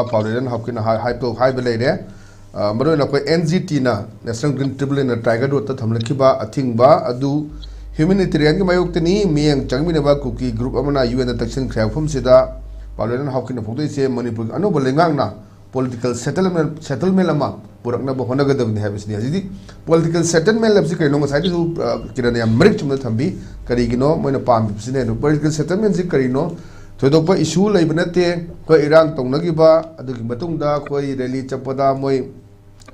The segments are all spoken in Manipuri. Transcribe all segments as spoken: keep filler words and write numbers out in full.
ꯄꯥꯎꯂꯦꯔꯟ ꯍꯥꯎꯀꯤꯟꯅ ꯍꯥꯏ-, ꯍꯥꯏꯕ, ꯍꯥꯏꯕ ꯂꯩꯔꯦ꯫ ꯑ, ꯃꯔꯨꯑꯣꯏꯅ ꯑꯩꯈꯣꯏ ꯑꯦꯟ ꯖꯤ ꯇꯤꯅ, National Green Tribunalꯅ ꯇꯥꯏꯒꯔ ꯔꯣꯗꯇ ꯊꯝꯂꯛꯈꯤꯕ ꯑꯊꯤꯡꯕ ꯑꯗꯨ humanitarianꯒꯤ ꯃꯥꯌꯣꯛꯇꯅꯤ, ꯃꯤꯠꯌꯦꯡ ꯆꯪꯃꯤꯟꯅꯕ ꯀꯨꯀꯤ group ꯑꯃꯅ ꯌꯨ ꯑꯦꯟꯗ ꯇꯛꯁꯤꯟꯈ꯭ꯔꯦ ꯍꯥꯏꯕ ꯋꯥꯐꯝꯁꯤꯗ ꯄꯥꯎꯂꯦꯔꯟ ꯍꯥꯎꯀꯤꯟꯅ ꯐꯣꯡꯗꯣꯛꯏꯁꯦ ꯃꯅꯤꯄꯨꯔꯒꯤ ꯑꯅꯧꯕ ꯂꯩꯉꯥꯛꯅ political settlement, settlement ꯑꯃ ꯄꯨꯔꯛꯅꯕ ꯍꯣꯠꯅꯒꯗꯕꯅꯤ ꯍꯥꯏꯕꯁꯤꯅꯤ꯫ ꯍꯧꯖꯤꯛꯇꯤ political settlement ꯍꯥꯏꯕꯁꯤ ꯀꯔꯤꯅꯣ? ꯉꯁꯥꯏꯗꯁꯨ, ꯑ, ꯀꯤꯔꯟꯅ ꯌꯥꯝ ꯃꯔꯤꯛ ꯆꯨꯝꯅ ꯊꯝꯕꯤ꯫ ꯀꯔꯤꯒꯤꯅꯣ ꯃꯣꯏꯅ ꯄꯥꯝꯃꯤꯕꯁꯤꯅ? ꯑꯗꯨ political settlementꯁꯤ ꯀꯔꯤꯅꯣ? ꯊꯣꯏꯗꯣꯛꯄ issue ꯂꯩꯕ ꯅꯠꯇꯦ꯫ ꯑꯩꯈꯣꯏ ꯏꯔꯥꯡ ꯇꯧꯅꯈꯤꯕ, ꯑꯗꯨꯒꯤ ꯃꯇꯨꯡꯗ ꯑꯩꯈꯣꯏ rally ꯆꯠꯄꯗ ꯃꯣꯏ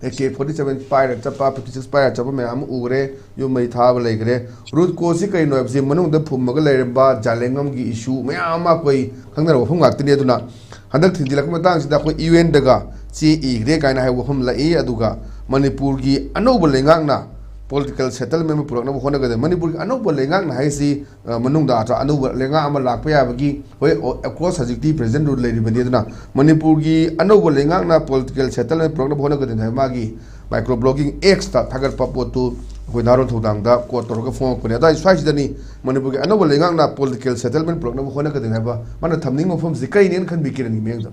ꯑꯦ ꯀꯦ forty seven ꯄꯥꯏꯔ ꯆꯠꯄ, fifty six ꯄꯥꯏꯔ ꯆꯠꯄ ꯃꯌꯥꯝ ꯑꯃ ꯎꯈ꯭ꯔꯦ, ꯌꯨꯝ ꯃꯩ ꯊꯥꯕ ꯂꯩꯈ꯭ꯔꯦ꯫ Root causeꯁꯤ ꯀꯔꯤꯅꯣ ꯍꯥꯏꯕꯁꯤ ꯃꯅꯨꯡꯗ ꯐꯨꯝꯃꯒ ꯂꯩꯔꯝꯕ ꯖꯥꯂꯦꯡꯉꯝꯒꯤ issue ꯃꯌꯥꯝ ꯑꯃ ꯑꯩꯈꯣꯏ ꯈꯪꯅꯔꯕ ꯋꯥꯐꯝ ꯉꯥꯛꯇꯅꯤ꯫ ꯑꯗꯨꯅ ꯍꯟꯗꯛ ꯊꯤꯟꯖꯤꯜꯂꯛꯄ ꯃꯇꯥꯡꯁꯤꯗ ꯑꯩꯈꯣꯏ ꯌꯨ ꯑꯦꯟꯗꯒ ꯆꯦ ꯏꯈ꯭ꯔꯦ ꯀꯥꯏꯅ ꯍꯥꯏꯕ ꯋꯥꯐꯝ ꯂꯥꯛꯏ꯫ ꯑꯗꯨꯒ ꯃꯅꯤꯄꯨꯔꯒꯤ ꯑꯅꯧꯕ ꯂꯩꯉꯥꯛꯅ political settlement ꯑꯃ ꯄꯨꯔꯛꯅꯕ ꯍꯣꯠꯅꯒꯗꯕꯅꯤ꯫ ꯃꯅꯤꯄꯨꯔꯒꯤ ꯑꯅꯧꯕ ꯂꯩꯉꯥꯛꯅ ꯍꯥꯏꯁꯤ, ꯑ, ꯃꯅꯨꯡꯗ ꯑꯇ-, ꯑꯅꯧꯕ ꯂꯩꯉꯥꯛ ꯑꯃ ꯂꯥꯛꯄ ꯌꯥꯕꯒꯤ, ꯍꯣꯏ, ꯑꯣ, of course, ꯍꯧꯖꯤꯛꯇꯤ president rule ꯂꯩꯔꯤꯕꯅꯤ꯫ ꯑꯗꯨꯅ ꯃꯅꯤꯄꯨꯔꯒꯤ ꯑꯅꯧꯕ ꯂꯩꯉꯥꯛꯅ political settlement ꯄꯨꯔꯛꯅꯕ ꯍꯣꯠꯅꯒꯗꯕꯅꯤ ꯍꯥꯏꯕ ꯃꯥꯒꯤ micro blogging Xꯇ ꯊꯥꯒꯠꯄ ꯄꯣꯠꯇꯨ ꯑꯩꯈꯣꯏ ꯅꯍꯥꯔꯣꯜ ꯊꯧꯗꯥꯡꯗ quote ꯇꯧꯔꯒ ꯐꯣꯡꯉꯛꯄꯅꯤ꯫ ꯑꯗꯨꯋꯥꯏ ꯁ꯭ꯋꯥꯏꯁꯤꯗꯅꯤ ꯃꯅꯤꯄꯨꯔꯒꯤ ꯑꯅꯧꯕ ꯂꯩꯉꯥꯛꯅ political settlement ꯄꯨꯔꯛꯅꯕ ꯍꯣꯠꯅꯒꯗꯕꯅꯤ ꯍꯥꯏꯕ ꯃꯥꯅ ꯊꯝꯅꯤꯡꯕ ꯋꯥꯐꯝꯁꯤ ꯀꯔꯤꯅꯦꯅ ꯈꯟꯕꯤ, ꯀꯤꯔꯟꯒꯤ ꯃꯤꯠꯌꯦꯡꯗ?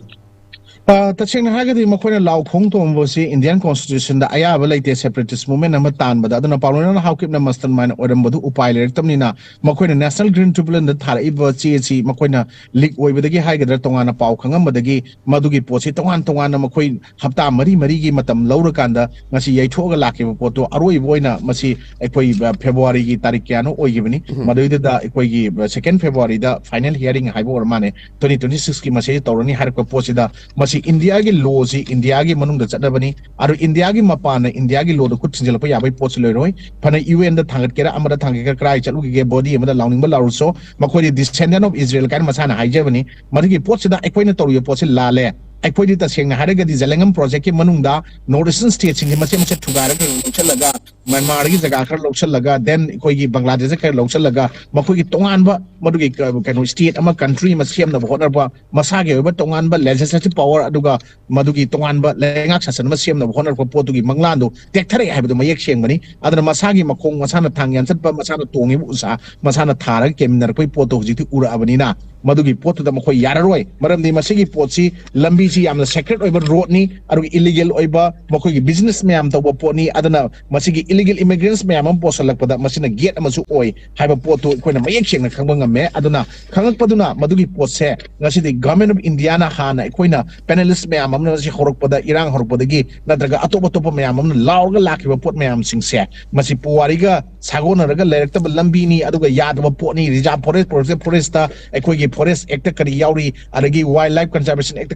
ꯑ, ꯇꯁꯦꯡꯅ ꯍꯥꯏꯔꯒꯗꯤ ꯃꯈꯣꯏꯅ ꯂꯥꯎ ꯈꯣꯡ ꯇꯣꯡꯕꯁꯤ Indian Constitutionꯗ ꯑꯌꯥꯕ ꯂꯩꯇꯦ separatist movement ꯑꯃ ꯇꯥꯟꯕꯗ꯫ ꯑꯗꯨꯅ ꯄꯥꯎꯂꯣꯅꯥꯟ ꯍꯥꯎꯀꯤꯞꯅ mastermind ꯑꯣꯏꯔꯝꯕꯗꯨ ꯎꯄꯥꯏ ꯂꯩꯔꯛꯇꯕꯅꯤꯅ ꯃꯈꯣꯏꯅ National Green Tribunalꯗ ꯊꯥꯔꯛꯏꯕ ꯆꯦ ꯑꯁꯤ ꯃꯈꯣꯏꯅ leak ꯑꯣꯏꯕꯗꯒꯤ ꯍꯥꯏꯒꯗ꯭ꯔꯥ, ꯇꯣꯉꯥꯟꯅ ꯄꯥꯎ ꯈꯪꯉꯝꯕꯗꯒꯤ ꯃꯗꯨꯒꯤ ꯄꯣꯠꯁꯤ ꯇꯣꯉꯥꯟ ꯇꯣꯉꯥꯟꯅ ꯃꯈꯣꯏ ꯍꯞꯇꯥ ꯃꯔꯤ ꯃꯔꯤꯒꯤ ꯃꯇꯝ ꯂꯧꯔꯀꯥꯟꯗ ꯉꯁꯤ ꯌꯩꯊꯣꯛꯑꯒ ꯂꯥꯛꯈꯤꯕ ꯄꯣꯠꯇꯣ ꯑꯔꯣꯏꯕ ꯑꯣꯏꯅ ꯃꯁꯤ ꯑꯩꯈꯣꯏ, ꯑ, Februaryꯒꯤ ꯇꯥꯔꯤꯛ ꯀꯌꯥꯅꯣ ꯑꯣꯏꯈꯤꯕꯅꯤ꯫ ꯎꯝ꯫ ꯃꯗꯨꯏꯗꯨꯗ ꯑꯩꯈꯣꯏꯒꯤ, ꯑ, second Februaryꯗ final hearing ꯍꯥꯏꯕ ꯑꯣꯏꯔ ꯃꯥꯜꯂꯦ꯫ Twenty twenty sixꯀꯤ ꯃꯁꯤꯗ ꯇꯧꯔꯅꯤ ꯍꯥꯏꯔꯛꯄ ꯄꯣꯠꯁꯤꯗ, ꯃꯁꯤ ꯏꯟꯗꯤꯌꯥꯒꯤ lawꯁꯤ ꯏꯟꯗꯤꯌꯥꯒꯤ ꯃꯅꯨꯡꯗ ꯆꯠꯅꯕꯅꯤ꯫ ꯑꯗꯨ ꯏꯟꯗꯤꯌꯥꯒꯤ ꯃꯄꯥꯟꯅ ꯏꯟꯗꯤꯌꯥꯒꯤ lawꯗ ꯈꯨꯠ ꯊꯤꯟꯖꯤꯜꯂꯛꯄ ꯌꯥꯕꯒꯤ ꯄꯣꯠꯁꯤ ꯂꯩꯔꯣꯏ꯫ ꯐꯅ ꯌꯨ ꯑꯦꯟꯗ ꯊꯥꯡꯒꯠꯀꯦꯔꯥ, ꯑꯃꯗ ꯊꯥꯡꯒꯠꯀꯦꯔꯥ, ꯀꯔꯥꯏ ꯆꯠꯂꯨꯒꯦ, body ꯑꯃꯗ ꯂꯥꯎꯅꯤꯡꯕ ꯂꯥꯎꯔꯨꯁꯣ, ꯃꯈꯣꯏꯗꯤ descendant of Israel ꯀꯥꯏꯅ ꯃꯁꯥꯅ ꯍꯥꯏꯖꯕꯅꯤ꯫ ꯃꯗꯨꯒꯤ ꯄꯣꯠꯁꯤꯗ ꯑꯩꯈꯣꯏꯅ ꯇꯧꯔꯤꯕ ꯄꯣꯠꯁꯤ ꯂꯥꯜꯂꯦ꯫ ꯑꯩꯈꯣꯏꯗꯤ ꯇꯁꯦꯡꯅ ꯍꯥꯏꯔꯒꯗꯤ ꯖꯂꯦꯡꯉꯝ projectꯀꯤ ꯃꯅꯨꯡꯗ North Eastern stateꯁꯤꯡꯁꯦ ꯃꯆꯦꯠ ꯃꯆꯦꯠ ꯊꯨꯒꯥꯏꯔꯒ ꯂꯧꯁꯤꯜꯂꯒ, ꯃ꯭ꯌꯥꯟꯃꯥꯔꯗꯒꯤ ꯖꯒꯥ ꯈꯔ ꯂꯧꯁꯤꯜꯂꯒ, then ꯑꯩꯈꯣꯏꯒꯤ ꯕꯪꯒ꯭ꯂꯥꯗꯦꯁꯇ ꯈꯔ ꯂꯧꯁꯤꯜꯂꯒ, ꯃꯈꯣꯏꯒꯤ ꯇꯣꯉꯥꯟꯕ ꯃꯗꯨꯒꯤ ꯀ-, ꯀꯩꯅꯣ, state ꯑꯃ, country ꯑꯃ ꯁꯦꯝꯅꯕ ꯍꯣꯠꯅꯔꯛꯄ, ꯃꯁꯥꯒꯤ ꯑꯣꯏꯕ ꯇꯣꯉꯥꯟꯕ legislative power, ꯑꯗꯨꯒ ꯃꯗꯨꯒꯤ ꯇꯣꯉꯥꯟꯕ ꯂꯩꯉꯥꯛ ꯁꯥꯁꯟ ꯑꯃ ꯁꯦꯝꯅꯕ ꯍꯣꯠꯅꯔꯛꯄ ꯄꯣꯠꯇꯨꯒꯤ ꯃꯪꯂꯥꯟꯗꯨ ꯇꯦꯛꯊꯔꯛꯑꯦ ꯍꯥꯏꯕꯗꯨ ꯃꯌꯦꯛ ꯁꯦꯡꯕꯅꯤ꯫ ꯑꯗꯨꯅ ꯃꯁꯥꯒꯤ ꯃꯈꯣꯡ, ꯃꯁꯥꯅ ꯊꯥꯡ ꯌꯥꯟꯊꯠꯄ, ꯃꯁꯥꯅ ꯇꯣꯡꯉꯤꯕ ꯎꯁꯥ, ꯃꯁꯥꯅ ꯊꯥꯔꯒ ꯀꯦꯃꯤꯟꯅꯔꯛꯄꯒꯤ ꯄꯣꯠꯇꯣ ꯍꯧꯖꯤꯛꯇꯤ ꯎꯔꯛꯑꯕꯅꯤꯅ, ꯃꯗꯨꯒꯤ ꯄꯣꯠꯇꯨꯗ ꯃꯈꯣꯏ ꯌꯥꯔꯔꯣꯏ꯫ ꯃꯔꯝꯗꯤ ꯃꯁꯤꯒꯤ ꯄꯣꯠꯁꯤ ꯂꯝꯕꯤ ꯃꯁꯤ ꯌꯥꯝꯅ ꯁꯦꯀ꯭ꯔꯦꯠ ꯑꯣꯏꯕ ꯔꯣꯗꯅꯤ, ꯑꯗꯨꯒ ꯏꯂꯤꯒꯦꯜ ꯑꯣꯏꯕ ꯃꯈꯣꯏꯒꯤ ꯕꯤꯖꯤꯅꯦꯁ ꯃꯌꯥꯝ ꯇꯧꯕ ꯄꯣꯠꯅꯤ꯫ ꯑꯗꯨꯅ ꯃꯁꯤꯒꯤ ꯏꯂꯤꯒꯦꯜ ꯏꯃꯤꯒ꯭ꯔꯦꯟꯁ ꯃꯌꯥꯝ ꯑꯃ ꯄꯣꯠꯁꯜꯂꯛꯄꯗ ꯃꯁꯤꯅ ꯒꯦꯠ ꯑꯃꯁꯨ ꯑꯣꯏ ꯍꯥꯏꯕ ꯄꯣꯠꯇꯨ ꯑꯩꯈꯣꯏꯅ ꯃꯌꯦꯛ ꯁꯦꯡꯅ ꯈꯪꯕ ꯉꯝꯃꯦ꯫ ꯑꯗꯨꯅ ꯈꯪꯉꯛꯄꯗꯨꯅ ꯃꯗꯨꯒꯤ ꯄꯣꯠꯁꯦ ꯉꯁꯤꯗꯤ ꯒꯚꯔꯟꯃꯦꯟ ꯑꯣꯐ ꯏꯟꯗꯤꯌꯥꯅ ꯍꯥꯟꯅ ꯑꯩꯈꯣꯏꯅ ꯄꯦꯅꯦꯂꯤꯁ ꯃꯌꯥꯝ ꯑꯃꯅ ꯃꯁꯤ ꯍꯧꯔꯛꯄꯗ, ꯏꯔꯥꯡ ꯍꯧꯔꯛꯄꯗꯒꯤ ꯅꯠꯇ꯭ꯔꯒ ꯑꯇꯣꯞ ꯑꯇꯣꯞꯄ ꯃꯌꯥꯝ ꯑꯃꯅ ꯂꯥꯎꯔꯒ ꯂꯥꯛꯈꯤꯕ ꯄꯣꯠ ꯃꯌꯥꯝꯁꯤꯡꯁꯦ ꯃꯁꯤ ꯄꯨꯋꯥꯔꯤꯒ ꯁꯥꯒꯣꯟꯅꯔꯒ ꯂꯩꯔꯛꯇꯕ ꯂꯝꯕꯤꯅꯤ, ꯑꯗꯨꯒ ꯌꯥꯗꯕ ꯄꯣꯠꯅꯤ꯫ ꯔꯤꯖꯥꯔꯚ ꯐꯣꯔꯦꯁ, ꯄ꯭ꯔꯣꯇꯦꯛꯇꯦꯗ ꯐꯣꯔꯦꯁꯇ ꯑꯩꯈꯣꯏꯒꯤ ꯐꯣꯔꯦꯁ ꯑꯦꯛꯇ ꯀꯔꯤ ꯌꯥꯎꯔꯤ, ꯑꯗꯒꯤ ꯋꯥꯏꯜ ꯂꯥꯏꯐ ꯀꯟꯖꯥꯔꯕꯦꯁꯟ ꯑꯦꯛꯇ